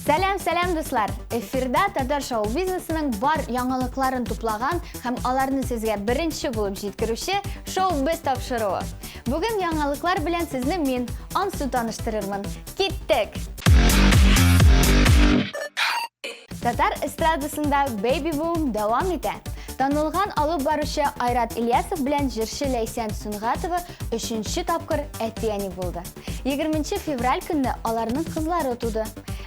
Сәлам, сәлам, дуслар! Эфирда татар шоу-бизнесының бар яңалыкларын туплаган һәм аларны сезгә беренче булып җиткерүче Шоу-без тапшыруы. Бүген яңалыклар белән сезне мин, Ансу таныштырырмын. Киттек! Татар эстрадасында бэби-бум дәвам итә. Танылган алып баручы Айрат Ильясов белән җырчы Ләйсән Сөнгатова өченче тапкыр әти-әни булды. 20 февраль көнне аларның кызлары туды.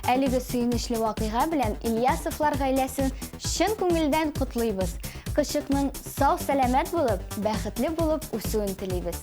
Әлеге сөенечле вакыйга белән Ильясовлар гаиләсен чын күңелдән котлыйбыз. Кызчыкның сау-сәламәт булып, бәхетле булып үсүен телибез.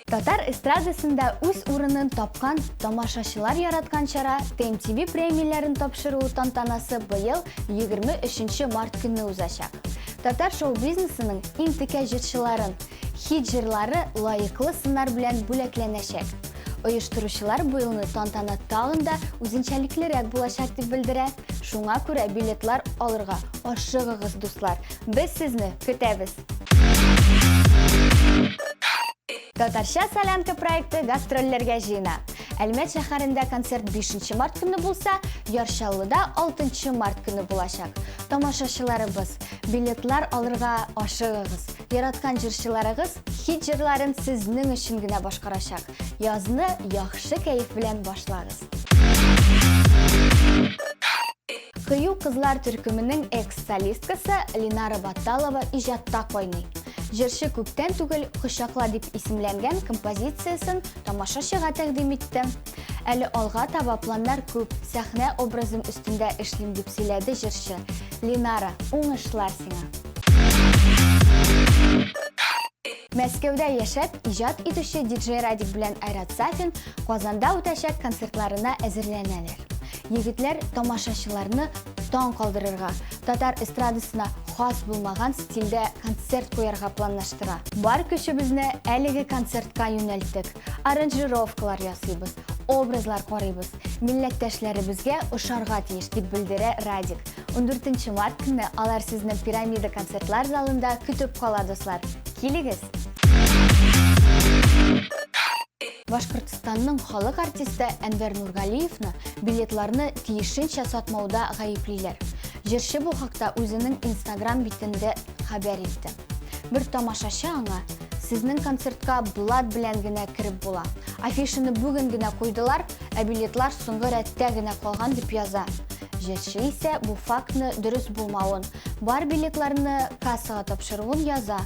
Татар эстрадасында үз урынын тапкан, тамашачылар яраткан чара TMTV премияләрен тапшыру тантанасы быел 23 март көнне узачак. Татар шоу-бизнесының иң текә җырчыларын, хит җырлары лаеклы сыннар белән бүләкләнәчәк. Оештыручылар быелны тантана тагын да үзенчәлеклерәк булачак дип белдерә. Шуңа күрә билетлар алырга ашыгыгыз, дуслар! Без сезне көтәбез! Татарча солянка проекты гастрольләргә җыена. Әлмәт шәһәрендә концерт 5 март көнне булса, Яр Чаллыда 6 март көнне булачак. Тамашачыларыбыз, билетлар алырга ашыгыгыз. Яраткан җырчыларыгыз хит җырларын сезнең өчен генә башкарачак. Язны яхшы кәеф белән башлагыз. Кыю кызлар төркеменең экс-солисткасы Линара Батталова иҗатта кайный. Җырчы күптән түгел Кочакла дип исемләнгән композициясен тамашачыга тәкъдим итте. Әле алга таба планнар күп, сәхнә образым өстендә эшлим, дип сөйләде җырчы. Линара, уңышлар сиңа! Мәскәүдә яшәп иҗат итүче диджей Радик белән Айрат Сафин Казанда үтәчәк концертларына әзерләнәләр. Егетләр тамашачыларны таң калдырырга, татар эстрадасына хас булмаган стильдә концерт куярга планлаштыра. Бар көчебезне әлеге концертка юнәлттек. Аранжировкалар ясыйбыз, образлар карыйбыз. Милләттәшләребезгә ошарга тиеш, дип белдерә Радик. 14 март көнне алар сезне Пирамида концертлар залында көтеп кала, дуслар. Килегез! Башкортстанның халык артисты Әнвәр Нургалиевны билетларны тиешенчә сатмауда гаеплиләр. Җырчы бу хакта үзенең Инстаграм битендә хәбәр итте. Бер тамашачы аңа, Сезнең концертка блат белән генә кереп була. Афишаны бүген генә куйдылар, ә билетлар соңгы рәттә генә калган дип яза. Җырчы исә бу фактны дөрес булмавын, бар билетларны кассага тапшыруын яза.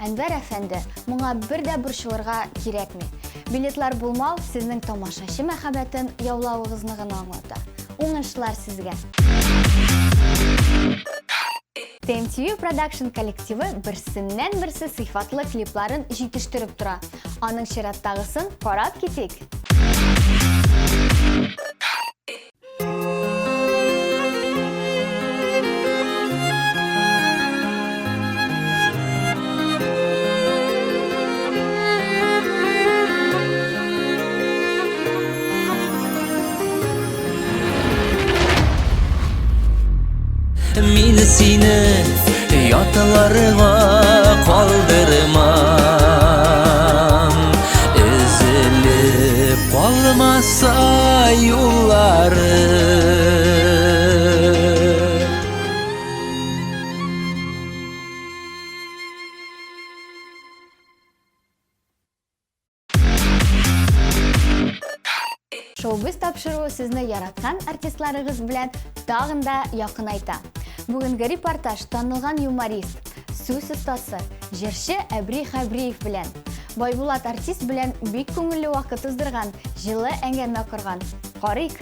Әнвәр әфәнде, моңа бер дә борчылырга кирәкми. Билетлар булмау сезнең тамашачы мәхәббәтен яулавыгызны гына аңлата. Уңышлар сезгә! TMTV Production коллективы берсеннән-берсе сыйфатлы клипларын җитештереп тора. Аның чираттагысын карап китик! Мин сине яталарга калдырмам. Өзелеп калмаса юллары. Шоу-биз тапшыруы сезне яраткан артистларыгыз белән тагын да якынайта. Бүгенге репортаж танылган юморист, сүз остасы, җырчы Әбри Хәбриев белән. Байбулат артист белән бик күңелле вакыт уздырган, җылы әңгәмә корган. Карыйк!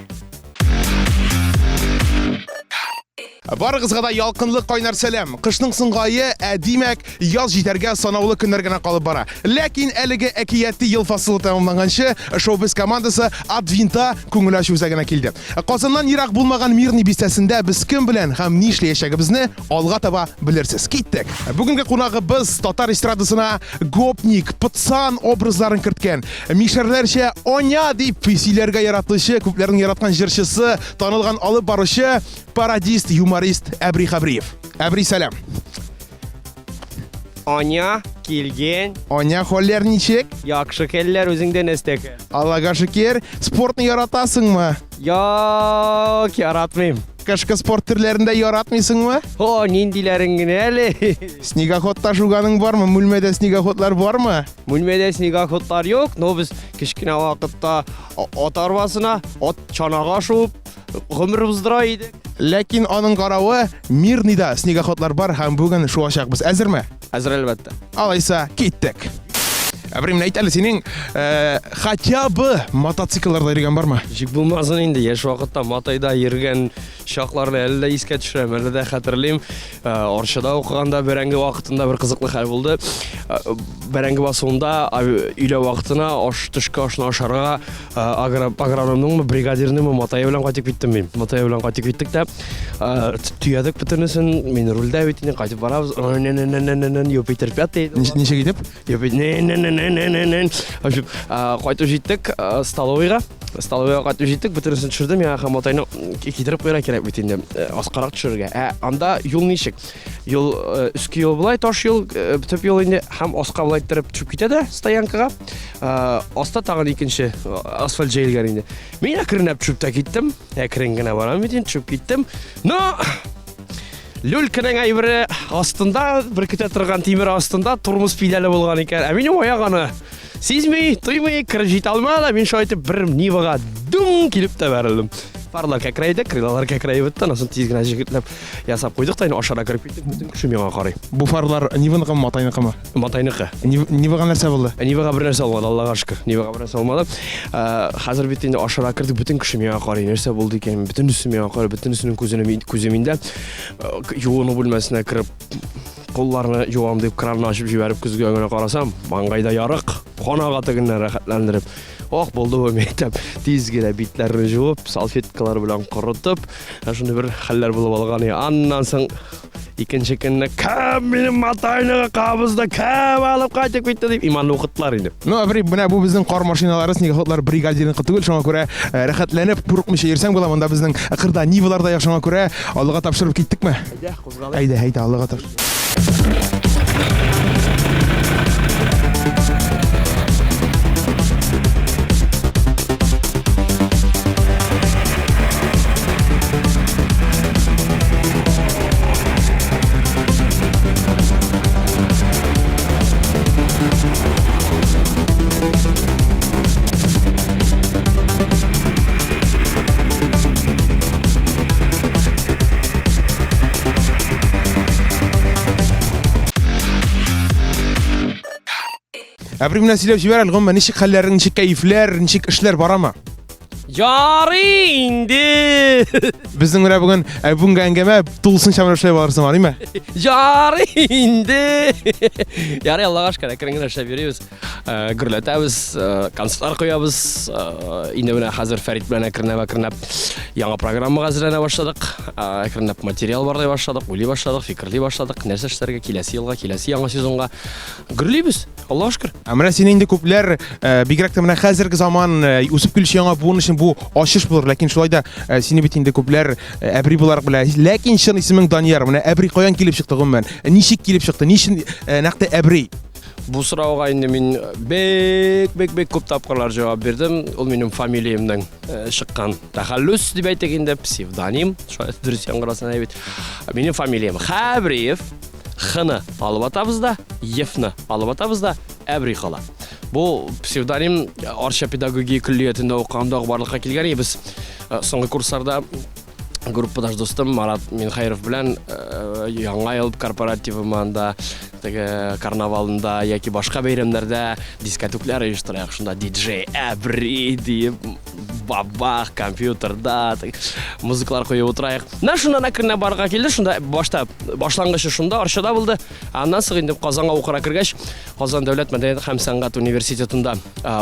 Барыгызга да ялкынлы кайнар сәлам. Кышның соңгы ае, ә димәк, яз җитәргә санаулы көннәр генә калып бара. Ләкин әлеге әкияти ел фасылы тәмамланганчы, шоу-биз командасы Адвинта күңел ачу үзәгенә килде. Казаннан ерак булмаган Мирный бистәсендә без кем белән һәм ни эшләячәгебезне алга таба белерсез. Киттек. Бүгенге кунагыбыз татар эстрадасына гопник, пацан образларын керткән, мишәрләрчә оня дип сөйләргә яратучы, күпләрнең яраткан җырчысы, танылган алып баручы Пародист, юморист Әбри Хәбриев. Әбри, сәлам. Аня, килгән. Аня, хәлләр ничек? Яхшы хәлләр, үзеңдә нәрсә? Аллага шөкер. Спортны яратасыңмы? Юк, яратмыйм. Кышкы спорт төрләрен дә яратмыйсыңмы? О, ниндиләрен генә әле. Снегоходта шуганың бармы? Мүлмәдә снегоходлар бармы? Мүлмәдә снегоходлар юк, но без кечкенә вакытта ат арбасына, ат чанага шуып гомер уздыра идек. Ләкин аның каравы Мирныйда снегоходлар бар һәм бүген шуачакбыз. Әзерме? Әзер, әлбәттә. Алайса, киттек. Әбрим, әйт әле, синең э, хотя бы мотоциклларда йөргән бармы? Ничек булмасын инде, яшь вакытта матайда йөргән чакларны әле дә искә төшерәм, әле дә хәтерлим. Э, Арчада укыганда бәрәңге вакытында бер кызыклы хәл булды. Э, бәрәңге басуында өйлә вакытына аш төшке ашны ашарга э, агро, агрономныңмы, бригадирныңмы матае белән кайтып киттем мин. Матае белән кайтып киттек тә, э, төядек бөтенесен, мин рульдә бит инде кайтып барабыз. Юпитер пятый. Ничек итеп? Юпитер. В общем, кайтып җиттек столовыйга. Столовыйга кайтып җиттек, бөтенесен төшердем. Миңа һәм матайны китереп куярга кирәк бит инде, аскарак төшерергә. Ә анда юл ничек? Юл өске юл болай, таш юл, төп юл инде һәм аска болай иттереп төшеп китә дә стоянкага. Аста тагын икенче асфальт җәелгән инде. Мин әкренләп төшеп тә киттем. Әкрен генә барам бит инде, төшеп киттем. Но люльканың әйбере астында, беркетә торган тимер астында тормоз педале булган икән. Ә минем аяк аны сизми, тоймый, кереп җитә алмады. Мин шулай итеп бер Нивага дум килеп тә бәрелдем. Фарлар кәкрәйде, крылалар кәкрәеп бетте. Аннан соң тиз генә җегетләп ясап куйдык та, инде ашарга кереп киттек. Бөтен кеше миңа карый. Бу фарлар Ниваныкымы, Матайныкымы? Матайныкы. Нивага нәрсә булды? Нивага бер нәрсә булмады, Аллага шөкер. Нивага бер нәрсә булмады. Хәзер бит инде ашарга кердек, бөтен кеше миңа карый. Нәрсә булды икән? Бөтенесе миңа карый, бөтенесенең күзенә күзе миндә. Юыну бүлмәсенә кереп, кулларны юам дип кранны ачып җибәреп көзгегә генә карасам, маңгайда ярык, кан ага тегеннән рәхәтләндереп. Ох, булды бу, мин әйтәм. Тиз генә битләрне жуып, салфеткалар белән корытып, шундый бер хәлләр булып алган. Аннан соң Икенче көнне кем минем матайны кабызды, кем алып кайтып китте дип иманны укыттылар инде. Ну, әбри, менә бу безнең кар машиналары, снегоходлар бригадирныкы түгел, шуңа күрә э, рәхәтләнеп, курыкмыйча йөрсәң була. Монда безнең кырда Нивалар да юк, шуңа күрә Аллага тапшырып киттекме? Әйдә, кузгалыйк. Әйдә, әйдә, Аллага тапшыр. Әбри менә сөйләп җибәр әле, гомумән, ничек хәлләрең, ничек кәефләр, ничек эшләр барамы? Ярый инде. Безнең менә бүген ә, бүгенге әңгәмә тулысынча менә шулай барыр сыман, әйме? Ярый инде. Ярый, Аллага шөкер, әкрен генә эшләп йөрибез. Э, гөрләтәбез, э, концертлар куябыз. Э, инде менә хәзер Фәрит белән әкренләп әкренләп яңа программага әзерләнә башладык. Әкренләп материал барлый башладык, уйлый башладык, фикерли башладык. Нәрсә эшләргә киләсе елга, киләсе яңа сезонга. Гөрлибез. Аллага шөкер. Ә менә сине инде күпләр, э, бигрәк тә менә хәзерге заман э, үсеп килүче яңа буын өчен бу ачыш булыр, ләкин шулай да э, сине бит инде күпләр Әбри буларак белә. Ләкин чын исемең Данияр. Менә Әбри каян килеп чыкты гомумән? Ничек килеп чыкты? Ни өчен нәкъ тә Әбри? Бу сорауга инде мин бик, бик, бик күп тапкырлар җавап бирдем. Ул минем фамилиямнең чыккан тәхәллүс дип әйтик инде, псевдоним, шулай дөрес яңгырасын әйбит. Минем фамилиям Хәбриев. Хны алып атабыз да, Ефны алып атабыз да, Әбри кала. Бу псевдоним Арча педагогия көллиятендә укыганда ук барлыкка килгән. Без э, соңгы курсларда группадаш дустым Марат Минхайров белән э, Яңа ел корпоративы теге карнавалында яки башка бәйрәмнәрдә дискотеклар оештырайык. Шунда диджей Әбри диеп бабах компьютерда музыкалар куеп утырайык. Менә шуннан әкренләп барырга килде. Шунда башта башлангычы шунда Арчада булды. Аннан соң инде Казанга укырга кергәч, Казан дәүләт мәдәният һәм сәнгать университетында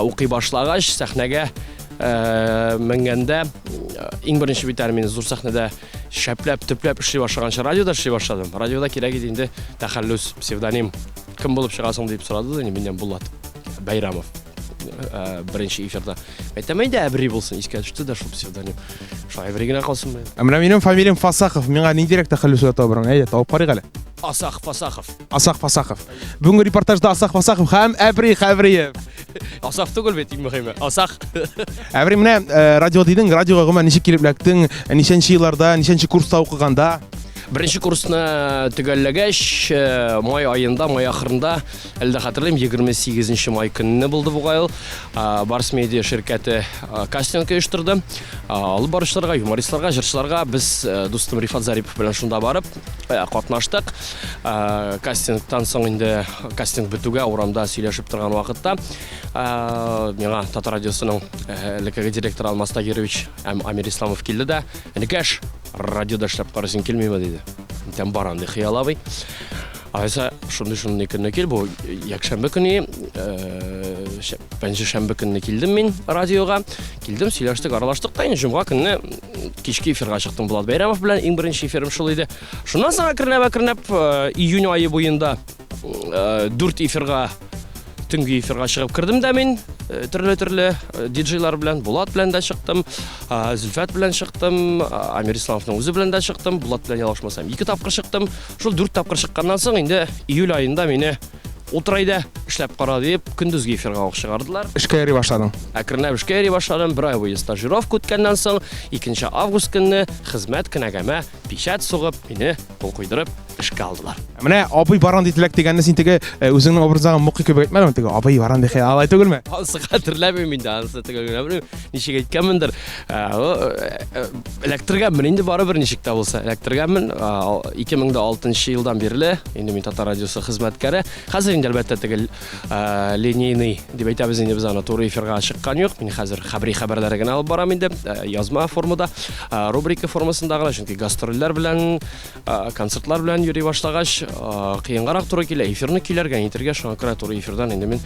укый башлагач, сәхнәгә менгәндә иң беренче бит әле мин зур сәхнәдә шәпләп, төпләп эшли башлаганчы радиода эшли башладым. Радиода кирәк иде инде тәхәллүс, псевдоним. Кем булып чыгасың дип сорады да инде миннән Булат Бәйрамов. Беренче эфирда. Әйтәм, әйдә Әбри булсын, искә төште дә шул псевдоним. Шулай Әбри генә калсын. Ә менә минем фамилиям Фасахов, миңа ниндирәк тәхәллүс уйлап табырың? Әйдә, табып карыйк әле. Асах Фасахов. Асах Фасахов. Бүгенге репортажда Асах Фасахов һәм Әбри Хәбриев. Асах түгел бит, иң мөһиме. Асах. Әбри, менә э, радио дидең, радиога гомумән ничек килеп эләктең? Ничәнче елларда, ничәнче курста укыганда? Беренче курсны төгәлләгәч, э, май аенда, май ахырында, әле дә хәтерлим, 28 май көнне булды бугай ул. Барс Медиа ширкәте кастинг оештырды. Алып баручыларга, юмористларга, җырчыларга без э, дустым Рифат Зарипов белән шунда барып э, катнаштык. Кастингтан соң инде кастинг бетүгә урамда сөйләшеп торган вакытта миңа Татар радиосының элеккеге директоры Алмаз Тагирович Амир Исламов килде дә, "Энекәш, радиода эшләп карыйсың килмиме?" диде. Әйтәм, бар андый хыял, абый. Алайса, шундый-шундый көнне кил, бу якшәмбе көне, пәнҗешәмбе көнне килдем мин радиога. Килдем, сөйләштек, аралаштык та, инде җомга көнне кичке эфирга чыктым Булат Бәйрәмов белән, иң беренче эфирым шул иде. Шуннан соң әкренләп-әкренләп июнь ае буенда дүрт эфирга төнге эфирга чыгып кердем дә мин төрле-төрле диджейлар белән, Булат белән дә чыктым, Зөлфәт белән чыктым, Амир Исламовның үзе белән дә чыктым, Булат белән ялгышмасам, ике тапкыр чыктым. Шул дүрт тапкыр чыкканнан соң инде июль аенда мине утыр әйдә, эшләп кара дип, көндезге эфирга ук чыгардылар. Эшкә йөри башладың. Әкренләп эшкә йөри башладым. Бер ай буе стажировка үткәннән соң, 2 август көнне хезмәт кенәгәмә печать сугып, мине кул куйдырып эшкә алдылар. Менә абый баран ди теләк дигәнне син теге э, үзеңнең образыңа мукый кебек әйтмәдеңме? Теге абый баран ди алай түгелме? Анысы хәтерләмим инде, анысы төгәл генә белмим. Ничек әйткәнмендер. Э, э, эләктергәнмен инде барыбер ничек тә булса. Эләктергәнмен. 2006 елдан бирле инде мин Татар радиосы хезмәткәре. Хәзер инде әлбәттә теге линейный дип әйтәбез инде без аны туры эфирга чыккан юк. Мин хәзер хәбри хәбәрләре генә алып барам инде язма формада, рубрика формасында гына, чөнки гастрольләр белән, концертлар белән йөри башлагач, кыенгарак туры килә эфирны көйләргә, нитергә, шуңа күрә туры эфирдан инде мин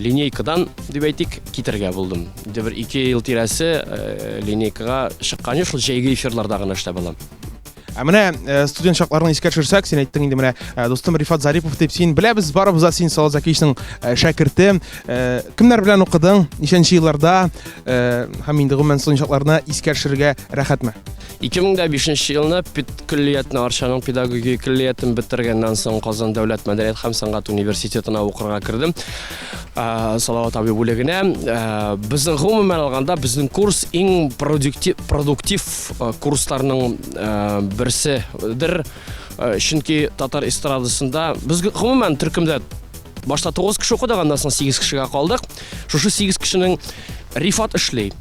линейкадан дип әйтик, китәргә булдым. Инде бер ике ел тирәсе линейкага чыккан юк, шул җәйге эфирларда гына эшләп алам. Ә менә э, студент чакларын искә төшерсәк, син әйттең инде менә э, дустым Рифат Зарипов дип, син беләбез, барыбыз да син Салават Закиевичның э, шәкерте. Кемнәр белән укыдың, ничәнче елларда һәм инде гомумән студент чакларны искә төшерергә рәхәтме? 2005 елны педкөллиятне Арчаның педагогия көллиятен бетергәннән соң Казан дәүләт мәдәният һәм сәнгать университетына укырга кердем. Салават абый бүлегенә. Безнең гомумән алганда безнең курс иң продуктив, продуктив курсларның берседер. Чөнки татар эстрадасында без гомумән төркемдә башта 9 кеше укыдык, аннан соң 8 кешегә калдык. Шушы 8 кешенең Рифат эшли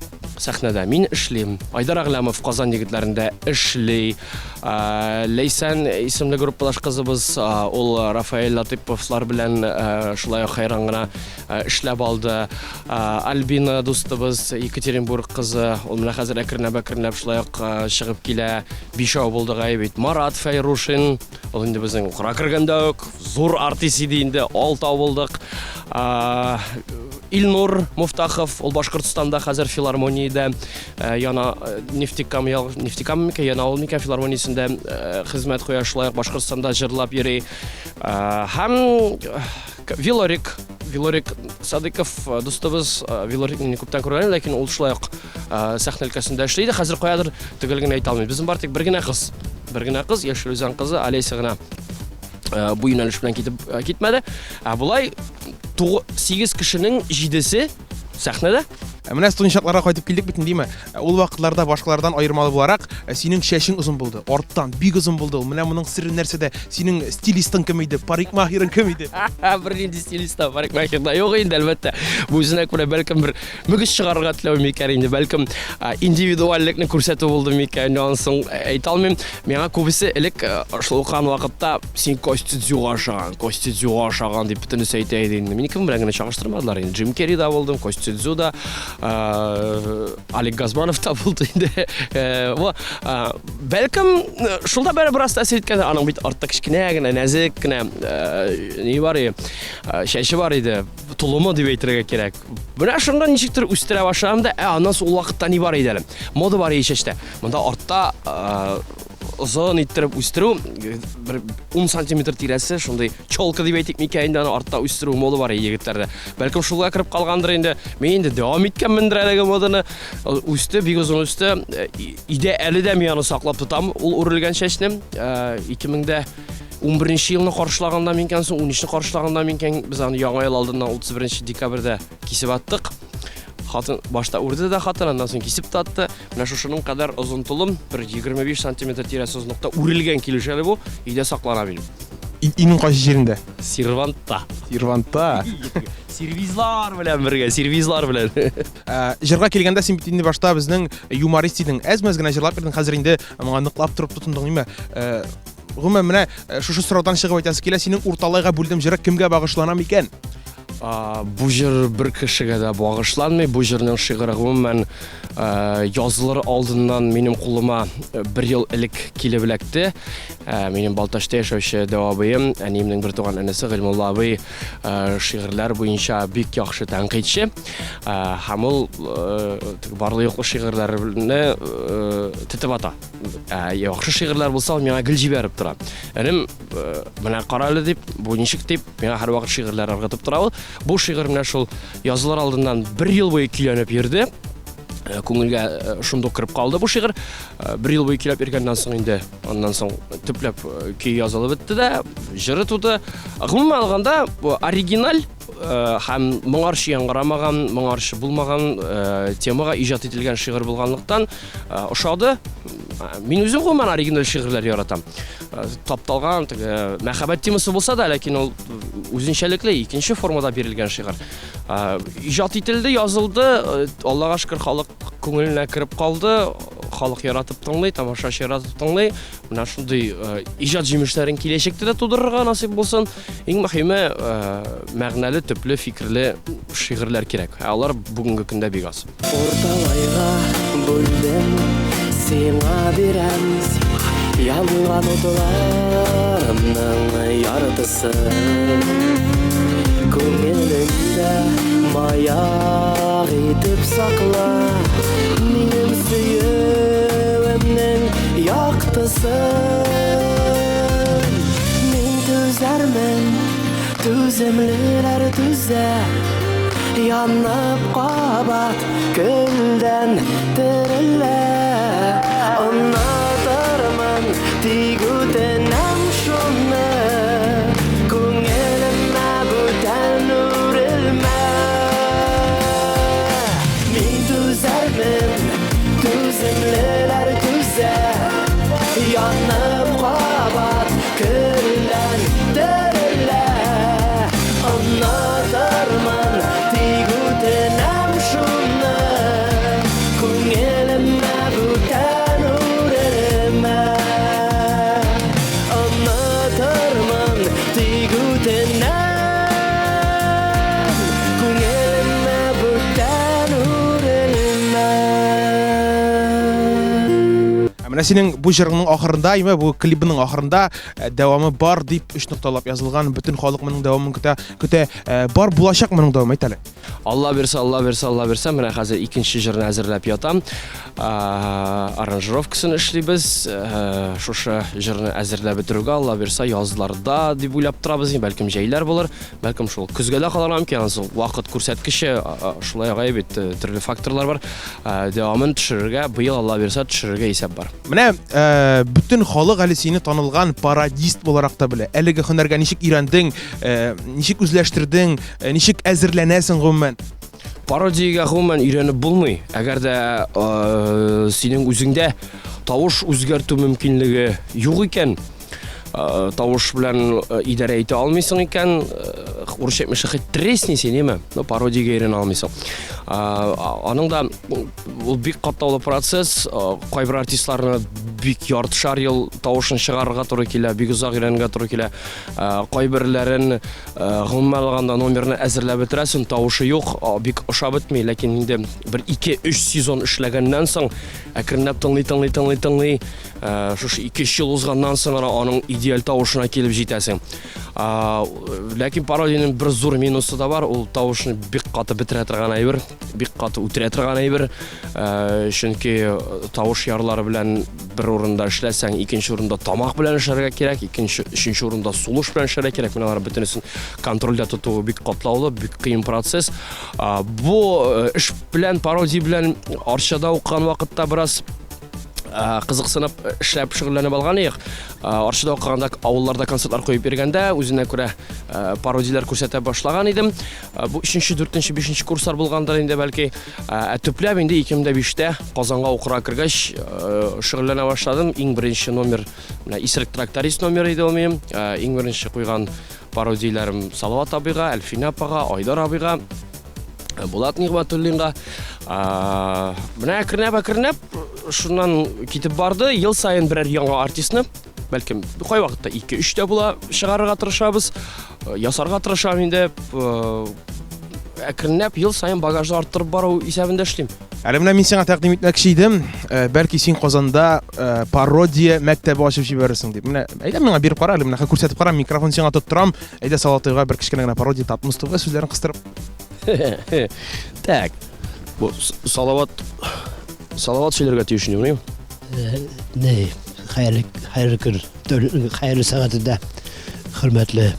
сәхнәдә, мин эшлим. Айдар Әгъләмов Казан егетләрендә эшли. Ләйсән исемле группадаш кызыбыз, ул Рафаэль Латыйповлар белән шулай ук хәйран гына эшләп алды. Альбина дустыбыз, Екатеринбург кызы, ул менә хәзер әкренләп-әкренләп шулай ук чыгып килә. Бишәү булдык әй бит. Марат Фәйрушин, ул инде безнең укырга кергәндә үк зур артист иде инде, алтау булдык. Илнур Муфтахов, ул Башкортстанда хәзер филармониядә, яна Нефтекам, Нефтекам микән, Янаул микән филармониясендә хезмәт куя, шулай ук Башкортстанда җырлап йөри. Һәм Вилорик, Вилорик Садыков э, дустыбыз, э, Вилорикны инде күптән күргән, ләкин ул шулай ук э, сәхнә өлкәсендә эшли иде. Хәзер каядыр төгәл генә әйтә алмыйм. Безнең бар тик бер генә кыз. Бер генә кыз, Яшел Үзән кызы Олеся гына бу юнәлеш белән китеп китмәде. Ә болай 8 кешенең 7-се сәхнәдә. Ә менә студент чакларга кайтып килдек бит, димме? Ә ул вакытларда башкалардан аермалы буларак, э, синең чәчең озын булды. Арттан бик озын булды ул. Менә моның сере нәрсәдә? Синең стилистың кем иде? Парикмахерың кем иде? Бернинди стилист та, парикмахер да юк инде, әлбәттә. Бу үзенә күрә бәлкем бер мөгез чыгарырга теләү микән инде, бәлкем индивидуальлекне күрсәтү булды микән, анысын әйтә алмыйм. Миңа күбесе элек шул укыган вакытта син Костя Дзюга ошаган, Костя Дзюга ошаган дип бөтенесе әйтә иде инде. Мине кем белән генә чагыштырмадылар инде. Джим Керри да булдым, Костя Дзю да, Олег Газманов та булды инде. Бәлкем шул да бәрі бераз тәэсир иткән. Аның бит артта кечкенә генә, нәзек кенә ни бар иде, чәче бар иде, толымы дип әйтергә кирәк. Менә шунда ничектер үстерә башладым да, ә аннан соң ул вакытта ни бар иде әле? Мода бар иде чәчтә. Монда артта озын иттереп үстерү, бер 10 сантиметр тирәсе шундый челка дип әйтик микән инде, аны артта үстерү мода бар егетләрдә. Бәлкем шулга кереп калгандыр инде. Мин инде дәвам иткәнмендер әлеге моданы. Үсте, бик озын үсте. Өйдә әле дә мин аны саклап тотам, ул үрелгән чәчне. 2011 елны каршылаганда микән соң, 13-не каршылаганда микән, без аны яңа ел алдыннан 31 декабрьдә кисеп аттык. Хатын башта үрде дә хатын, аннан соң кисеп тә атты. Менә шушының кадәр озын толым, бер 25 сантиметр тирәсе озынлыкта үрелгән килеш әле бу, өйдә саклана минем. Өйнең кайсы җирендә? Сервантта. Сервантта. Сервизлар белән бергә, сервизлар белән. Ә, җырга килгәндә син бит инде башта безнең юморист идең. Әз-мәз генә җырлап йөрдең, хәзер инде моңа ныклап торып тотындың, димә. Ә, гомумән, менә шушы сораудан чыгып әйтәсе килә, синең урталайга бүлдем җыры кемгә багышлана микән? Бу җыр бер кешегә дә багышланмый. Бу җырның шигыре гомумән язылыр алдыннан минем кулыма бер ел элек килеп эләкте. Минем Балтачта яшәүче дәү абыем, әниемнең бертуган энесе Гыйльмулла абый шигырьләр буенча бик яхшы тәнкыйтьче. Һәм ул барлы-юклы шигырьләрне тетеп ата. Яхшы шигырьләр булса, ул миңа гел җибәреп тора. Энем, менә кара әле дип, бу ничек дип, миңа һәрвакыт шигырьләр ыргытып тора ул. Бу шигырь менә шул язылыр алдыннан бер ел буе көйләнеп йөрде. Күңелгә шундук кереп калды бу шигырь. Бер ел буе көйләп йөргәннән соң инде, аннан соң төпләп көй язылып бетте дә, җыры туды. Гомумән алганда, бу оригиналь һәм моңарчы яңгырамаган, моңарчы булмаган темага иҗат ителгән шигырь булганлыктан ошады. Мин үзем гомумән оригиналь шигырьләр яратам. Тапталган, теге мәхәббәт темасы булса да, ләкин ул үзенчәлекле икенче формада бирелгән шигырь. Иҗат ителде, язылды, Аллага шөкер, халык күңеленә кереп калды, халык яратып тыңлый, тамашачы яратып тыңлый. Менә шундый иҗат җимешләрен киләчәктә дә тудырырга насыйп булсын. Иң мөһиме, мәгънәле, төпле, фикерле шигырьләр кирәк. Ә алар бүгенге көндә бик аз. Урталайга бүлдем, сиңа бирәм, Янган утларымның яртысын. Күңелеңдә маяк итеп сакла, Минем сөюемнең яктысын. Мин түзәрмен, түземлеләр түзә, Янып кабат көлдән терелә. Онытырмын, тик үтенәм шуны, Күңелемә бүтән үрелмә. Мин түзәрмен, түземлеләр түзә, Янып кабат көлдән терелә. Онытырмын, тик үтенәм шуны, Күңелемә бүтән үрелмә. Онытырмын, тик үтенәм, Күңелемә бүтән үрелмә. Ә менә синең бу җырыңның ахырында, әйме, бу клибының ахырында дәвамы бар дип өч нокталап язылган, бөтен халык моның дәвамын көтә, көтә. Бар булачак моның дәвамы, әйт әле. Алла бирсә, Алла бирсә, Алла бирсә, менә хәзер икенче җырны әзерләп ятам. Аранжировкасын эшлибез. Шушы җырны әзерләп бетерүгә, Алла бирсә, язларда дип уйлап торабыз. Бәлкем җәйләр булыр, бәлкем шул көзгә дә калырга мөмкин. Аннан соң вакыт күрсәткече шулай агай бит, төрле факторлар бар. Дәвамын төшерергә, быел Алла бирсә, төшерергә исәп бар. Менә бөтен халык әле сине танылган пародист буларак та белә. Әлеге һөнәргә ничек өйрәндең, ничек үзләштердең, ничек әзерләнәсең гомумән? Пародиягә гомумән өйрәнеп булмый. Әгәр дә синең үзеңдә тавыш үзгәртү мөмкинлеге юк икән, тавыш белән идарә итә алмыйсың икән, урысча әйтмешли, хоть тресни син, әйме? Но пародиягә өйрәнә алмыйсың. Аның да ул бик катлаулы процесс. Кайбер артистларны бик яртышар ел тавышын чыгарырга туры килә, бик озак өйрәнергә туры килә. Кайберләрен гомумән алганда номерны әзерләп бетерәсең, тавышы юк, бик ошап бетми, ләкин инде бер 2-3 сезон эшләгәннән соң әкренләп тыңлый, тыңлый, тыңлый, тыңлый, шушы 2-3 ел узганнан соң гына аның идеаль тавышына килеп җитәсең. Ләкин пародиянең бер зур минусы да бар, ул тавышны бик каты бетерә торган әйбер, бик каты үтерә торган әйбер. Чөнки тавыш ярлары белән бер Бер урында эшләсәң, икенче урында тамак белән эшләргә кирәк, икенче, өченче урында сулыш белән эшләргә кирәк. Менә алар бөтенесен контрольдә тоту бик катлаулы, бик кыен процесс. Бу э, эш белән, пародия белән Арчада укыган вакытта бераз кызыксынып эшләп шөгыльләнеп алган идек. Арчада укыганда авылларда концертлар куеп йөргәндә үзенә күрә пародияләр күрсәтә башлаган идем. Бу 3-нче, 4-нче, 5-нче курслар булгандыр инде бәлки. Ә төпләп инде 2005-тә Казанга укырга кергәч шөгыльләнә башладым. Иң беренче номер менә Исерек тракторист номеры иде ул минем. Иң беренче куйган пародияләрем Салават абыйга, Әлфинә апага, Айдар абыйга, Булат Нигъмәтуллинга. Менә әкренләп-әкренләп шуннан китеп барды. Ел саен берәр яңа артистны, бәлкем кайвакытта 2-3 тә була, чыгарырга тырышабыз. Ясарга тырышам инде. Әкренләп ел саен багажны арттырып бару исәбендә эшлим. Әле менә мин сиңа тәкъдим итмәкче идем, бәлки син Казанда пародия мәктәбе ачып җибәрерсең дип. Менә әйдә миңа биреп кара әле, менә күрсәтеп кара, микрофон сиңа тоттырам. Әйдә Салатыйга бер кечкенә генә пародия Татмус ТВ сүзләрен кыстырып. Так. Бу Салават Салават сөйләргә тиеш инде, Не, хәерле хәерле көн, хәерле сәгатендә хөрмәтле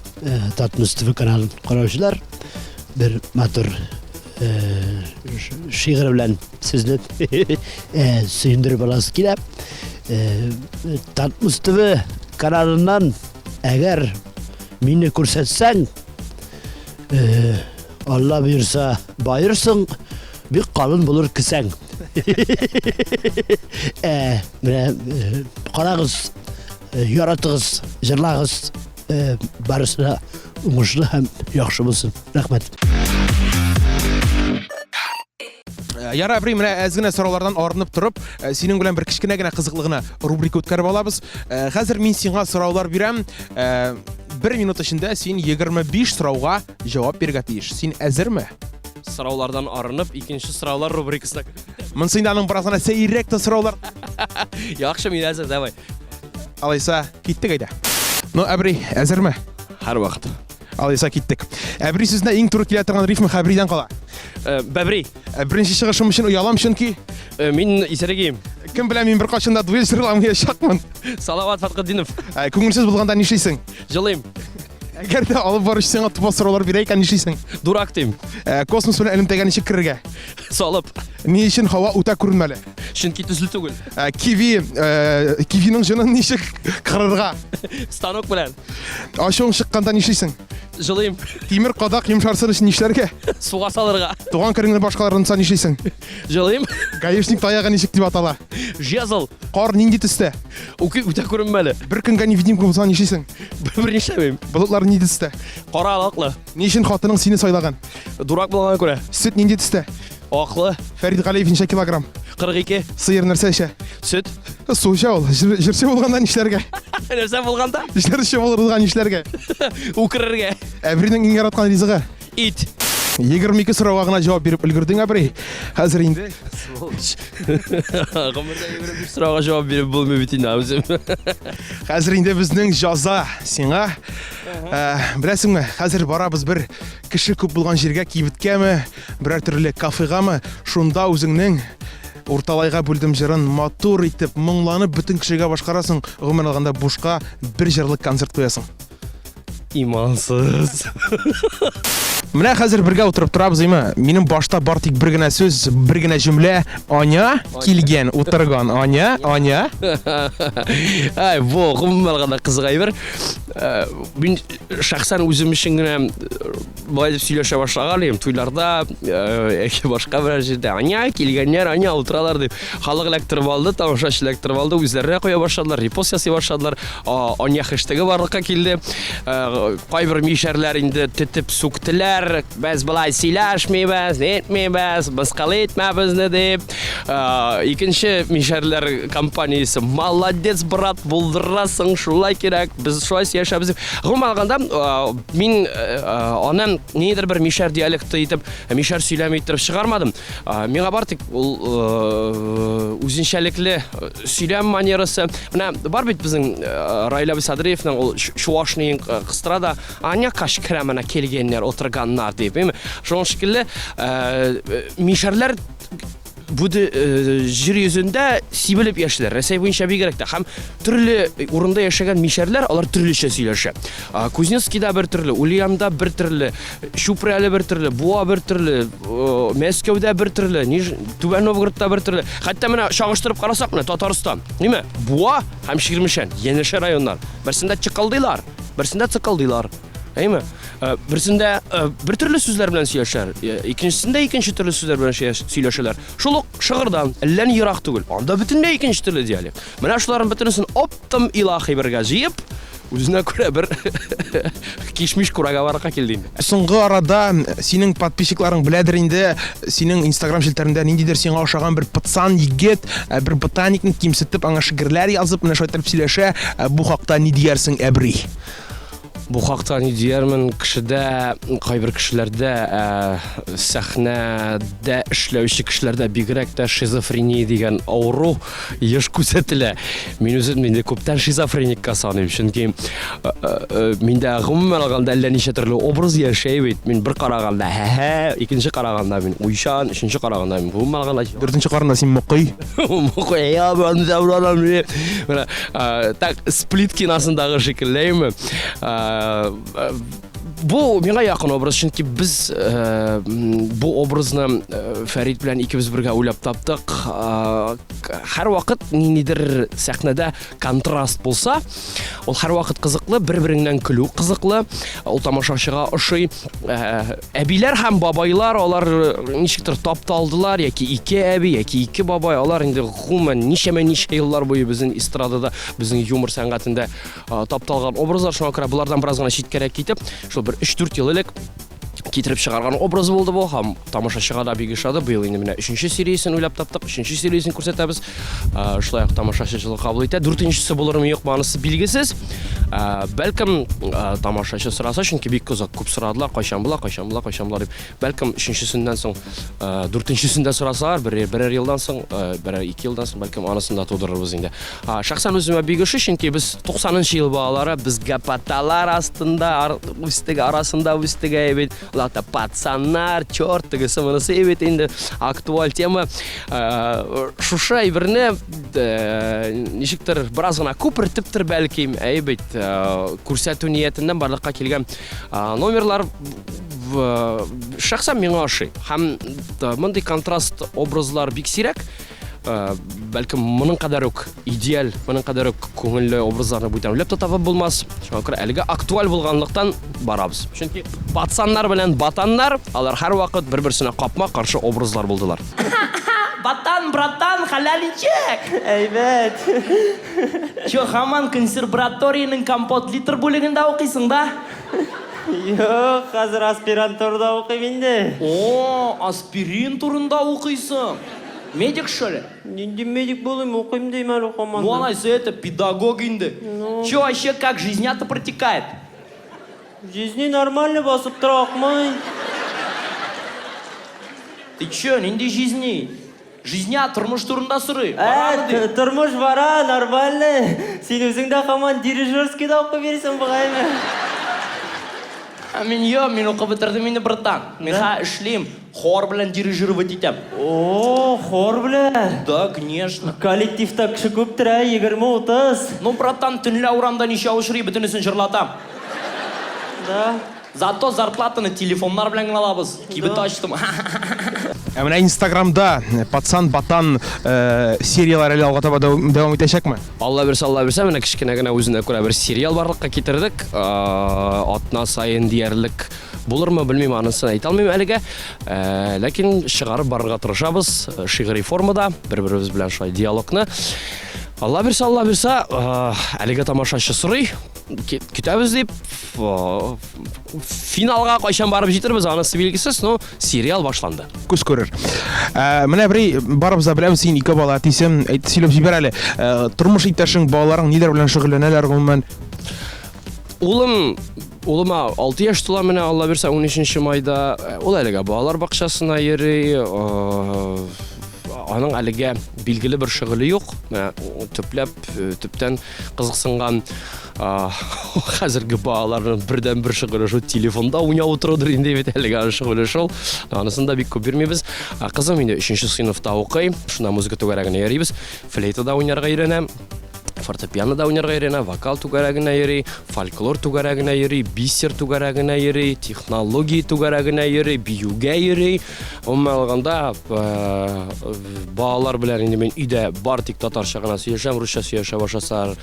Татмус ТВ каналын караучылар, бер матур шигырь белән сезне сөендереп аласы килә. Татмус ТВ каналыннан әгәр мине күрсәтсәң, Алла боерса, баерсың, бик калын булыр кесәң. Ә, менә карагыз, яратыгыз, җырлагыз, барысы да уңышлы һәм яхшы булсын. Рәхмәт. Яра, Әбри, менә әз генә сораулардан арынып торып, синең белән бер кечкенә генә кызыклы гына рубрика үткәреп алабыз. Хәзер мин сиңа сораулар бирәм. Бер минут эчендә син 25 сорауга җавап бирергә тиеш. Син әзерме? Сораулардан арынып, икенче сораулар рубрикасына кереп китәбез. Монысы инде аның бераз гына сәеррәк тә сораулар. Яхшы, мин әзер, давай. Алайса, киттек әйдә. Ну, Әбри, әзерме? Һәрвакыт. Алайса киттек. Әбри сүзенә иң туры килә торган рифма Хәбридән кала. Э, Бәбри. Э, беренче чыгышым өчен оялам, чөнки э, мин исерегим. Кем белән мин беркайчан да дуэль җырламаячакмын. Салават Фәтхетдинов. Күңелсез булганда нишлисең? Җылыйм. Әгәр дә алып баручы сиңа тупас сораулар бирә икән, нишлисең? Дурак дим. Космос белән элемтәгә ничек керергә? Салып. Ни өчен һава үтә күренмәле? Чөнки төсле түгел. Киви, кивиның җонын ничек кырырга? Станок белән. Ачуың чыкканда нишлисең? Җылыйм. Тимер кадак йомшарсын өчен нишләргә? Суга салырга. Туган көнеңне башкалар онытса нишлисең? Җылыйм. Гаишник таягы ничек дип атала? Жезл. Кар нинди төстә? Үке үтә күренмәле. Бер көнгә невидимка булсаң нишлисең? Бер нишләмим. Болытлар нинди төстә? Кара аклы. Ни өчен хатының сине сайлаган? Дурак булганга күрә. Сөт нинди төстә? Аклы. Фәрит Галиев ничә килограмм? 42. Сыер нәрсә эчә? Сөт. Су эчә ул. Җырчы булганда нишләргә? Нәрсә булганда? Җырчы булырга нишләргә? Үкерергә. Әбринең иң яраткан ризыгы? Ит. 22 сорауга гына җавап биреп өлгердең, Әбри. Хәзер инде. Сволочь. Гомердә 25 сорауга җавап биреп булмый бит инде үзем. Хәзер инде безнең җаза сиңа. Ә, беләсеңме, хәзер барабыз бер кеше күп булган җиргә, кибеткәме, берәр төрле кафегамы, шунда үзеңнең урталайга бүлдем җырын матур итеп, моңланып бөтен кешегә башкарасың, гомумән алганда бушка бер җырлык концерт куясың. Имансыз. Менә хәзер бергә утырып торабыз, име? Минем башта бар тик бер генә сүз, бер генә җөмлә. Аня килгән, утырган. Аня, Аня. Ай, бу гомумән алганда кызык әйбер. Э, мин шәхсән үзем өчен генә э, болай дип сөйләшә башлаган идем туйларда э, яки башка берәр җирдә аня килгәннәр аня утыралар дип халык эләктереп алды тамашачы эләктереп алды үзләренә куя башладылар репост ясый башладылар аня хэштегы барлыкка килде э, кайбер мишәрләр инде тетеп сүктеләр без болай сөйләшмибез нитмибез мыскыл итмә безне дип э, икенче мишәрләр компаниясе молодец брат булдырасың шулай кирәк без шулай сөйләшәбез дип гомумән алганда Мин аны ниндидер бер мишәр диалекты итеп, мишәр сөйләме иттереп чыгармадым. Миңа бар тик ул үзенчәлекле сөйләм манерасы. Менә бар бит безнең Раил абый Садриевның ул чуашныйын кыстыра да, аня каш керә менә килгәннәр, утырганнар дип. Шуның шикелле мишәрләр бу җир йөзендә сибелеп яшиләр. Рәсәй буенча бигрәк тә. Һәм төрле урында яшәгән мишәрләр алар төрлечә сөйләшә. Кузнецкийда бер төрле, Ульянда бер төрле, Чүпрәле бер төрле, Буа бер төрле, Мәскәүдә бер төрле, Ниж... Түбән Новгородта бер төрле. Хәтта менә чагыштырып карасак, менә Татарстан, ниме? Буа һәм Чирмешән, янәшә районнар. Берсендә чыкылдыйлар, берсендә цыкылдыйлар. Әйме? Э, берсендә э, бер төрле сүзләр белән сөйләшәләр, э, икенчесендә икенче төрле сүзләр белән сөйләшәләр. Шул ук Шыгырдан, әллә ни ерак түгел. Анда бөтенләй икенче төрле диалект. Менә шуларның бөтенесен оптом илаһи бергә җыеп, үзенә күрә бер кишмиш курага барырга килде инде. Соңгы арада синең подписчикларың беләдер инде, синең Инстаграм челтәрендә ниндидер сиңа ошаган бер пацан егет, бер ботаникны кимсетеп, аңа шигырьләр язып, менә шулай итеп сөйләшә. Бу хакта ни диярсең, Әбри? Бу хакта ни диярмен, кешедә, кайбер кешеләрдә, ә, сәхнәдә эшләүче кешеләрдә бигрәк тә шизофрения дигән авыру еш күзәтелә. Мин үзем инде күптән шизофреникка саныйм, чөнки миндә гомумән алганда әллә ничә төрле образ яшәй бит. Мин бер караганда һә-һә, икенче караганда мин уйчан, өченче караганда мин гомумән алганда Дүртенче караганда син мокый. Мокый, я, менә Так, Сплит киносындагы шикелле, әйеме? Бу миңа якын образ, чөнки без бу образны Фәрит белән икебез бергә уйлап таптык. Һәрвакыт ниндидер сәхнәдә контраст булса, ул һәрвакыт кызыклы, бер-береңнән көлү кызыклы, ул тамашачыга ошый. Әбиләр һәм бабайлар алар ничектер тапталдылар, яки ике әби, яки ике бабай, алар инде гомумән ничәмә ничә еллар буе безнең эстрадада, безнең юмор сәнгатендә тапталган образлар. Шуңа күрә болардан бераз гына читкәрәк китеп, шул бер 3-4 ел элек китереп чыгарган образ булды бу һәм тамашачыга да бик ошады. Быел инде менә өченче сериясен уйлап таптык, өченче сериясен күрсәтәбез. Шулай ук тамашачы җылы кабул итә. Дүртенчесе булырмы, юкмы, анысы билгесез. Бәлкем тамашачы сораса, чөнки бик озак күп сорадылар, кайчан була, кайчан була, кайчан була дип. Бәлкем өченчесеннән соң дүртенчесен дә сорасалар, бер берәр елдан соң, берәр ике елдан соң бәлкем анысын да тудырырбыз инде. Шәхсән үземә бик ошый, чөнки без 90 нчы ел балалары, без гапаталар астында үстек, арасында үстек бит. Лата пацаннар, черт, тегесе монысы бит инде актуаль тема. Шушы әйберне ничектер бераз гына күпертептер бәлки, әй бит, күрсәтү ниятеннән барлыкка килгән номерлар шәхсән миңа ошый. Һәм мондый контраст образлар бик сирәк. Бәлкем моның кадәр үк идеаль, моның кадәр үк күңелле образларны бүтән уйлап та табып булмас. Шуңа күрә әлегә актуаль булганлыктан барабыз. Чөнки пацаннар белән батаннар, алар һәрвакыт бер-берсенә капма-каршы образлар булдылар. Батан, братан, хәләл ичек! Әйбәт. Чё, һаман консерваториянең компот литр бүлегендә укыйсың да? Юк, хәзер аспирантурада укыйм инде. О, аспирин турында укыйсың. Медик, что ли? Нинди медик булыйм, укыйм дим әле һаман. Ну, алайса это педагог инде. Ну. Че вообще, как жизнята протекает? Жизни нормально басып тора, акмый. Ты че, нинди жизни? Жизня, тормыш турында сорый. Ә, Барамы ди? тормыш бара, нормально. Син үзең дә һаман дирижерскийда укып йөрисең бугаймы? Ә мин юк, мин укып бетердем инде, братан. Мин хәзер эшлим. Хор белән дирижировать итәм. О, хор белән? Да, конечно. Коллективта кеше күптер, ә? 20-30. Ну, братан, төнлә урамда ничә очрый, бөтенесен җырлатам. Да. Зато зарплатаны телефоннар белән генә алабыз. Кибет ачтым. Ә менә Инстаграмда Пацан Батан э, серияләре әле алга таба дәвам итәчәкме? Алла бирсә, Алла бирсә, менә кечкенә генә үзенә күрә бер сериал барлыкка китердек. Э, атна саен диярлек Булырмы, белмим, анысын әйтә алмыйм әлегә. Э, ләкин чыгарып барырга тырышабыз э, шигъри формада, бер-беребез белән шулай диалогны. Алла бирсә, Алла бирсә, э, әлегә тамашачы сорый, көтәбез дип, финалга кайчан барып җитербез, анысы билгесез, но сериал башланды. Күз күрер. Менә бер барыбыз да беләбез, син ике бала әтисе, әйт, сөйләп җибәр әле. Тормыш иптәшең, балаларың ниләр белән шөгыльләнәләр гомумән? Улым, улыма 6 яшь тула менә, Алла бирсә, 13 майда. Э, ул әлегә балалар бакчасына йөри. Э, Аның әлегә билгеле бер шөгыле юк. Менә төпләп, төптән кызыксынган хәзерге балаларның бердән-бер шөгыле шул телефонда уйнап утырудыр инде бит әлегә аның шөгыле шул. Анысын да бик күп бирмибез. Кызым инде 3 сыйныфта укый. Шунда музыка түгәрәгенә йөрибез. Флейтада уйнарга өйрәнә. Фортепианода уйнарга өйрәнә, вокал түгәрәгенә йөри, фольклор түгәрәгенә йөри, бисер түгәрәгенә йөри, технология түгәрәгенә йөри, биюгә йөри. Гомумән алганда, э, балалар белән инде мин өйдә бар тик татарча гына сөйләшәм, русча сөйләшә башласалар,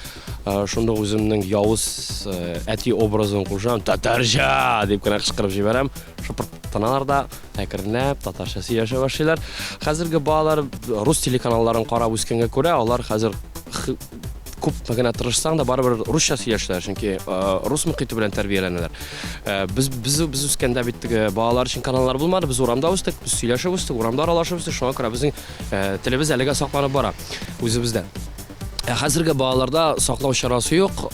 э, шунда үземнең явыз э, әти образын кушам, татарча дип кенә кычкырып җибәрәм. Шыпырт тыналар да, әкренләп татарча сөйләшә башлыйлар. Хәзерге балалар рус телеканалларын карап үскәнгә күрә, алар хәзер күпме генә тырышсаң да барыбер русча сөйләшәләр, чөнки э, рус мохите белән тәрбияләнәләр. Э, без без без үскәндә бит теге балалар өчен каналлар булмады, без урамда үстек, без сөйләшеп үстек, урамда аралашып үстек, шуңа күрә безнең э, телебез әлегә сакланып бара үзебездә. Ә хәзерге балаларда саклау чарасы юк.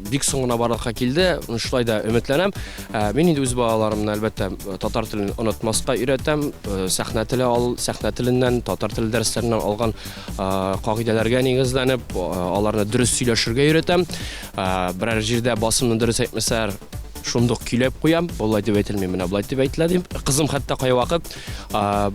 Бик соң гына барлыкка килде. Шулай да өметләнәм. Мин инде үз балаларымны, әлбәттә, татар телен онытмаска өйрәтәм. Сәхнә теле ал, сәхнә теленнән, татар теле дәресләреннән алган кагыйдәләргә нигезләнеп, аларны дөрес сөйләшергә өйрәтәм. Берәр җирдә басымны дөрес әйтмәсәләр, шундук көйләп куям. Болай дип әйтелми, менә болай дип әйтелә дим. Кызым хәтта кайвакыт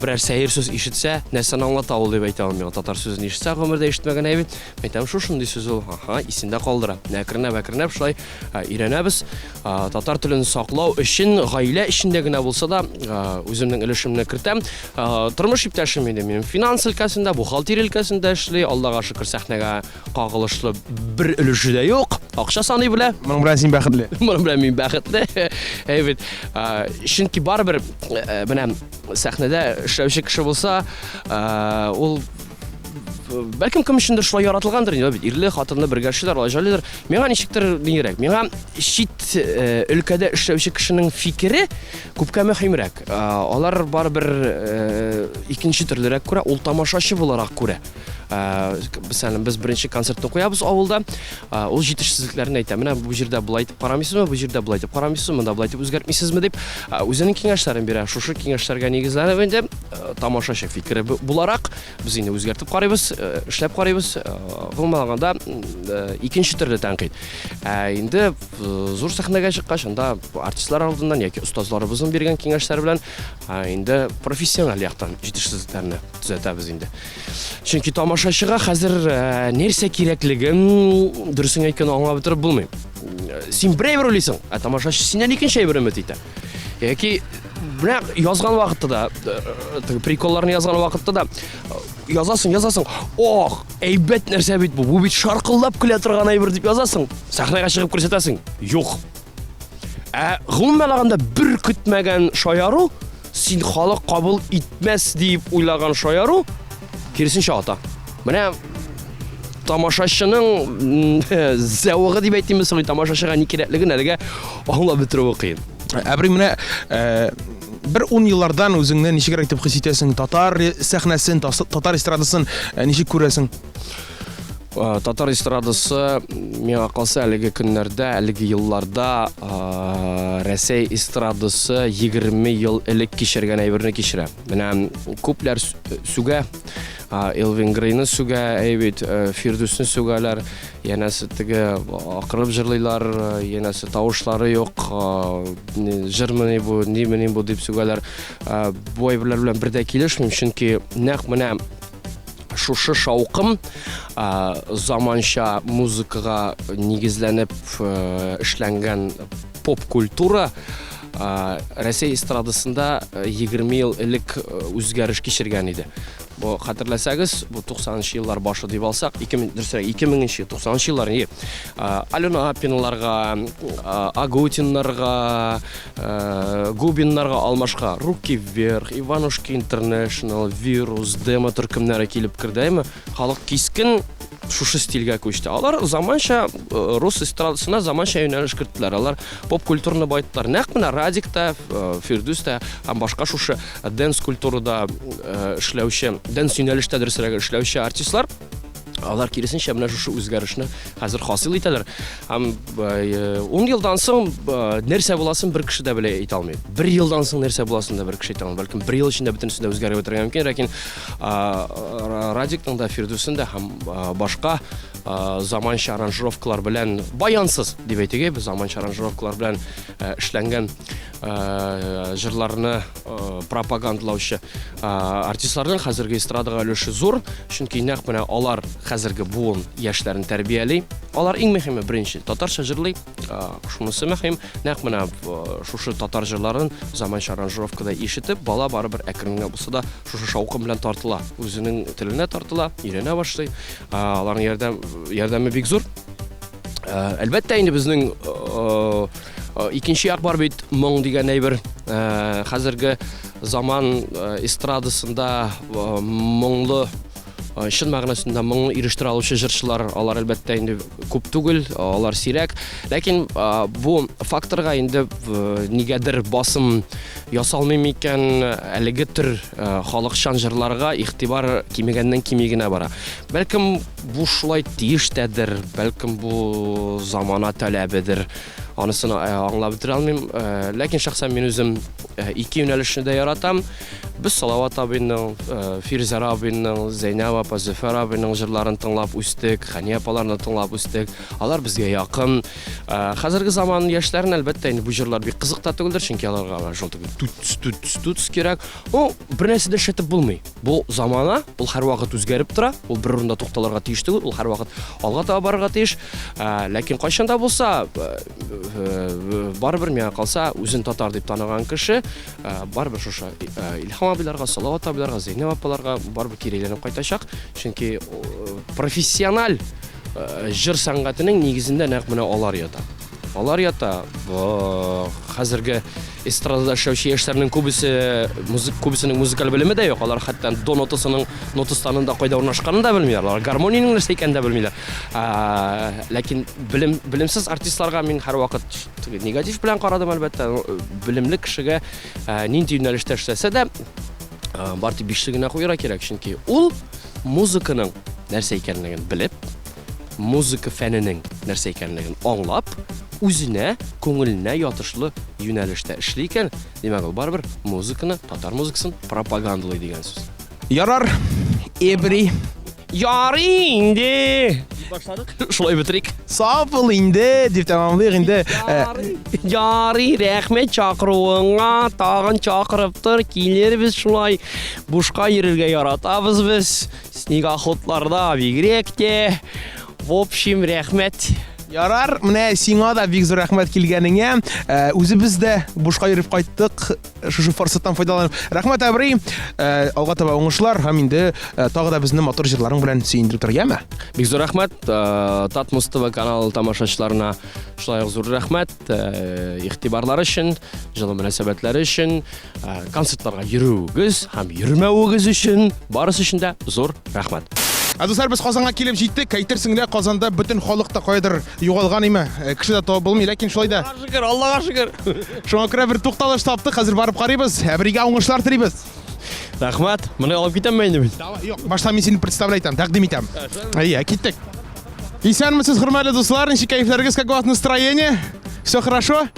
берәр сәер сүз ишетсә, нәрсәне аңлата ул дип әйтә ул миңа. Татар сүзен ишетсә, гомердә ишетмәгән әйбер. Әйтәм, шушындый сүз ул. Аһа, исендә калдыра. Әкренләп, әкренләп шулай өйрәнәбез. Татар телен саклау өчен гаилә эчендә генә булса да үземнең өлешемне кертәм. Тормыш иптәшем инде минем финанс өлкәсендә, бухгалтерия өлкәсендә эшли. Аллага шөкер, сәхнәгә кагылышлы бер өлеше дә юк. Акча саный белә. Моның белән син бәхетле. Моның белән мин бәхетле. Әйбәт. Чөнки барыбер э, менә сәхнәдә эшләүче кеше булса, ул бәлкем кем өчендер шулай яратылгандыр инде бит ирле хатынлы бергә эшлиләр алай җайлыдыр миңа ничектер нирәк миңа чит э, өлкәдә эшләүче кешенең фикере күпкә мөһимрәк алар барыбер э, икенче төрлерәк күрә ул тамашачы буларак күрә Мәсәлән, без беренче концертны куябыз авылда. Ул җитешсезлекләрен әйтә. Менә бу җирдә болай итеп карамыйсызмы, бу җирдә болай итеп карамыйсызмы, монда болай итеп үзгәртмисезме дип, үзенең киңәшләрен бирә. Шушы киңәшләргә нигезләнеп инде тамашачы фикере буларак без инде үзгәртеп карыйбыз, эшләп карыйбыз. Гомумән алганда, икенче төрле тәнкыйть. Ә инде зур сәхнәгә чыккач, анда артистлар алдыннан яки остазларыбызның биргән киңәшләре белән инде профессиональ яктан җитешсезлекләрне төзәтәбез инде. Чөнки тамашачыга хәзер э, нәрсә кирәклеген дөресен әйткәндә аңлап бетереп булмый. Син бер әйбер уйлыйсың, ә тамашачы синнән икенче әйбер өмет итә. Яки менә язган вакытта да, э, теге приколларны язган вакытта да э, язасың, язасың. Ох, әйбәт нәрсә бит бу. Бу бит шаркылдап көлә торган әйбер дип язасың. Сәхнәгә чыгып күрсәтәсең. Юк. Ә гомумән алганда бер көтмәгән шаяру, син халык кабул итмәс дип уйлаган шаяру, киресенчә ата. Менә тамашачының зәвыгы дип әйтимме соң, тамашачыга ни кирәклеген әлегә аңлап бетерүе кыен. Әбри, менә э, бер ун еллардан үзеңне ничегрәк итеп хис итәсең? Татар сәхнәсен, татар эстрадасын э, ничек күрәсең? Э, татар эстрадасы миңа калса әлеге көннәрдә, әлеге елларда э, Рәсәй эстрадасы 20 ел элек кичергән әйберне кичерә. Менә күпләр сүгә, Элвин Грейны сүгә, әй бит, э, Фирдүсне сүгәләр, янәсе теге акырып җырлыйлар, янәсе тавышлары юк, җырмыни бу, нимени бу дип сүгәләр. Бу әйберләр белән бер дә килешмим, чөнки нәкъ менә шушы шаукым заманча музыкага нигезләнеп эшләнгән поп-культура Рәсәй эстрадасында 20 ел элек үзгәреш кичергән иде. Бу хәтерләсәгез, бу 90 еллар башы дип алсак, 2000 дөресрәк 2000 нче, 90 еллар, Алена Апиналарга, Агутиннарга, Э, Губиннарга алмашка Руки вверх, Иванушки Интернешнл, Вирус, Демо төркемнәре килеп керде, әйме? Халык кискен шушы стильгә күчте. Алар заманча э, рус эстрадасына заманча юнәлеш керттеләр. Алар поп культураны байыттылар. Нәкъ менә Радик та, э, Фирдүс тә һәм башка шушы дэнс культурада эшләүче, дэнс юнәлештә дөресрәге эшләүче артистлар. Алар киресенчә менә шушы үзгәрешне хәзер хасил итәләр. Һәм 10 елдан соң нәрсә буласын бер кеше дә белә әйтә алмый. Бер елдан соң нәрсә буласын да бер кеше әйтә алмый. Бәлкем бер ел эчендә бөтенесе дә үзгәреп бетерергә мөмкин, ләкин Радикның да, Фирдүсен дә һәм башка заманча аранжировкалар белән баянсыз дип әйтик, заманча аранжировкалар белән эшләнгән җырларны пропагандалаучы артистларның хәзерге эстрадага өлеше зур, чөнки нәкъ менә алар хәзерге буын яшьләрен тәрбияли. Алар иң мөһиме беренче татарча җырлый, шунысы мөһим, нәкъ менә шушы татар җырларын заманча аранжировкада ишетеп, бала барыбер әкрен генә булса да шушы шаукым белән тартыла, үзенең теленә тартыла, өйрәнә башлый. Аларның ярдәм ярдәме бик зур. Әлбәттә инде безнең икенче як бар бит, моң дигән әйбер. Хәзерге заман эстрадасында моңлы, чын мәгънәсендә моңны ирештерә алучы җырчылар, алар әлбәттә инде күп түгел, алар сирәк. Ләкин бу факторга инде нигәдер басым ясалмый микән, әлеге төр халыкчан җырларга игътибар кимегәннән кими генә бара. Бәлкем бу шулай тиеш тәдер, бәлкем бу замана таләбедер. Анысын аңлап бетерә алмыйм. Ләкин шәхсән мин үзем ике юнәлешне дә яратам. Без Салават абыйның, Фирзәр абыйның, Зәйнәб апа, Зөфәр абыйның җырларын тыңлап үстек, Хәния апаларны тыңлап үстек. Алар безгә якын. Хәзерге заман яшьләренә, әлбәттә, инде бу җырлар бик кызык та түгелдер, чөнки аларга шул теге түтс, түтс, түтс кирәк. Ну, бер нәрсә дә эшләтеп булмый. Бу замана, ул һәрвакыт үзгәреп тора, ул бер урында тукталырга тиеш түгел, ул һәрвакыт алга таба барырга тиеш. Ләкин кайчан да булса, барыбер миңа калса, үзен татар дип таныган кеше, барыбер шушы Илһам абыйларга, Салават абыйларга, Зәйнәб апаларга барыбер кире әйләнеп кайтачак. Чөнки профессиональ җыр сәнгатенең нигезендә нәкъ менә алар ята. Алар ята. Хәзерге эстрадада эшләүче яшьләрнең күбесе, музык, күбесенең музыкаль белеме дә юк. Алар хәтта до нотасының нота станында кайда урнашканын да белмиләр. Алар гармониянең нәрсә икәнен дә белмиләр. Ләкин белем, белемсез артистларга мин һәрвакыт негатив белән карадым, әлбәттә. Белемле кешегә нинди юнәлештә эшләсә дә, бар тик бишле генә куярга кирәк, чөнки ул музыканың нәрсә икәнлеген белеп, музыка фәненең нәрсә икәнлеген аңлап, үзенә, күңеленә ятышлы юнәлештә эшли икән, димәк, ул барыбер музыканы, татар музыкасын пропагандалый дигән сүз. Ярар, Эбри. Ярый инде. Башладык. Шулай бетерик. Сау бул инде, дип тәмамлыйк инде. Э, Ярый, рәхмәт чакыруыңа, тагын чакырып тор, килербез шулай. Бушка йөрергә яратабыз без. Снегоходларда бигрәк тә. В общем, рәхмәт. Ярар, менә сиңа да бик зур рәхмәт килгәнеңә. Э, үзебез дә бушка йөреп кайттык, шушы форсаттан файдаланып. Рәхмәт, Әбри. Э, алга таба уңышлар һәм инде э, тагы да безне матур җырларың белән сөендереп тор, яме? Бик зур рәхмәт. Татмус ТВ каналы тамашачыларына шулай ук зур рәхмәт. Игътибарлары өчен, җылы мөнәсәбәтләре өчен. Э, концертларга йөрүегез һәм йөрмәвегез өчен барысы өчен дә зур рәхмәт. Ә дуслар, без Казанга килеп җиттек. Әйтерсең лә Казанда бөтен халык та каядыр югалган име. Э, кеше дә табып булмый, ләкин шулай да. Аллага шөкер, Аллага шөкер. Шуңа күрә бер тукталыш таптык. Хәзер барып карыйбыз. Әбригә уңышлар телибез. Рәхмәт. Моны алып китәмме инде мин? Давай, юк, башта мин сине представлять итәм, тәкъдим итәм. Әйе, киттек. Исәнмесез, хөрмәтле дуслар, ничек кәефләрегез, как у вас настроение? Все хорошо?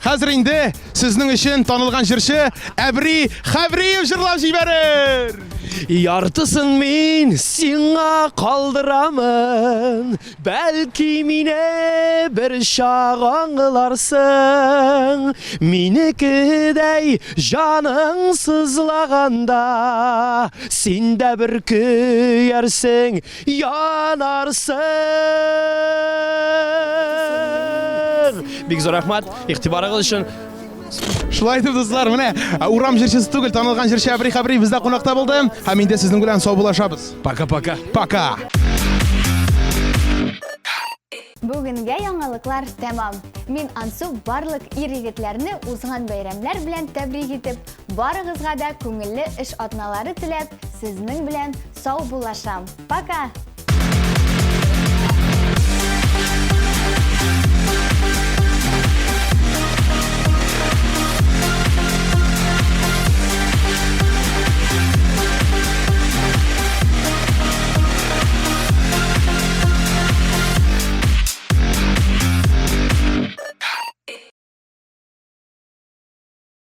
Хәзер инде сезнең өчен танылган җырчы Әбри Хәбриев җырлап җибәрер! Яртысын мин сиңа калдырамын, бәлки мине бер чак аңларсың. Минекедәй җаның сызлаганда, син дә бер көярсең, Янарсың! Бик зур рәхмәт игътибарыгыз өчен. Шулай итеп, дуслар, менә урам җырчысы түгел, танылган җырчы Әбри Хәбри бездә кунакта булды. Һәм инде сезнең белән саубуллашабыз. Пока-пока. Пока. Бүгенгә яңалыклар тәмам. Мин Ансу барлык ир-егетләрне узган бәйрәмнәр белән тәбрик итеп, барыгызга да күңелле эш атналары теләп, сезнең белән саубуллашам. Пока!